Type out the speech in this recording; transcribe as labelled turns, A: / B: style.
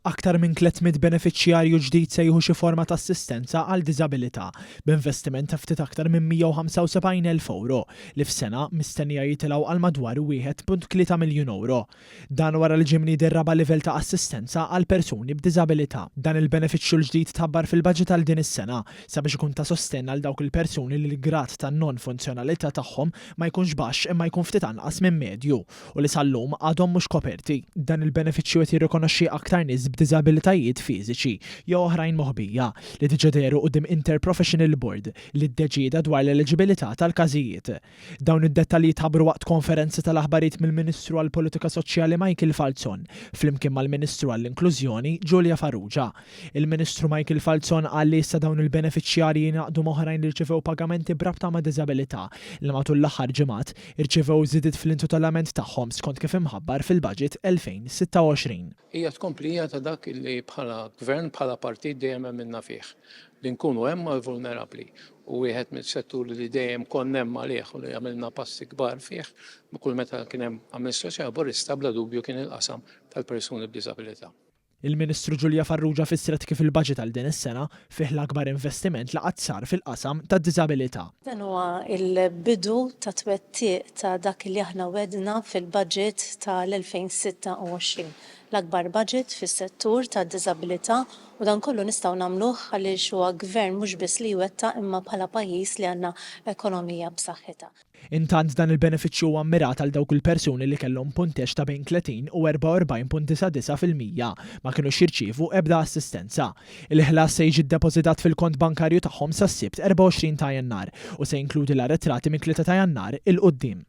A: Aktar minn 300 benefiċjarju ġdid se jieħu xi forma ta' assistenza għal diżabilità, b'investiment ta' ftit aktar minn 175,000 ewro, li f'sena mistennija jitilgħu għal madwar 1.3 miljun ewro. Dan wara li ġie mniedi r-raba' livell ta' assistenza għal persuni b'diżabilità. Dan il-benefiċċju l-ġdid tħabbar fil-baġit għal din is-sena, sabiex ikun ta' sostenn għal dawk il-persuni li l-grad ta' non-funzjonalità tagħhom ma jkunx baxx imma jkun ftit anqas minn medju. u li sal-lum għadhom mhux koperti. Dan il-benefiċċju qed jirrikonoxxi aktar nies b'diżabilitajiet fiżiċi jew oħrajn moħbija li diġà dehru quddiem Interprofessional Board li ddeċieda dwar l-eliġibilità tal-każijiet. Dawn id-dettalji tħabbru waqt konferenza tal-aħbarijiet mill-Ministru għall-Politika Soċjali Michael Falzon flimkien mal-Ministru għall-Inklużjoni Julia Farrugia. Il-Ministru Michael Falzon qal li issa dawn il-benefiċjarji jingħaqdu ma' oħrajn li rċevew pagamenti b'rabta ma' diżabilità li matul l-aħħar ġimgħat irċevew żidiet fl-intitolament tagħhom skont kif imħabbar fil-Budget 2026.
B: Hija tkomplija ta' dak li bħala Gvern, bħala partit dejjem emminna fih, li nkunu hemm għall-vulnerabbli. U wieħed mis-setturi li dejjem konna hemm għalih u li għamilna passi kbar fih, kull meta kien hemm amministrazzjoni Laburista bla dubju kien il-qasam tal-persuni b'diżabilità.
A: Il-Ministru Julia Farrugia fissret kif il-budget għal din is-sena fih l-akbar investiment li qatt sar fil-qasam tad-diżabilità.
C: Dan huwa l-bidu ta' twettiq ta' dak li aħna wegħdna fil-budget tal-2026. L-akbar budget fis-settur tad-diżabilità u dan kollu nistgħu nagħmluh għaliex huwa gvern mhux biss li jwettaq imma bħala pajjiż li għandna ekonomija b'saħħitha.
A: Intant dan il-benefiċċju huwa mmirat għal dawk il-persuni li kellhom punteġġ ta' bejn 30 u 44.99% ma kinux jirċievu ebda assistenza. Il-ħlas se jiġi ddepożitat fil-kont bankarju tagħhom sas-Sibt 24 ta' Jannar u se jinkludi l-arretrati mit-3 ta' Jannar 'il quddiem.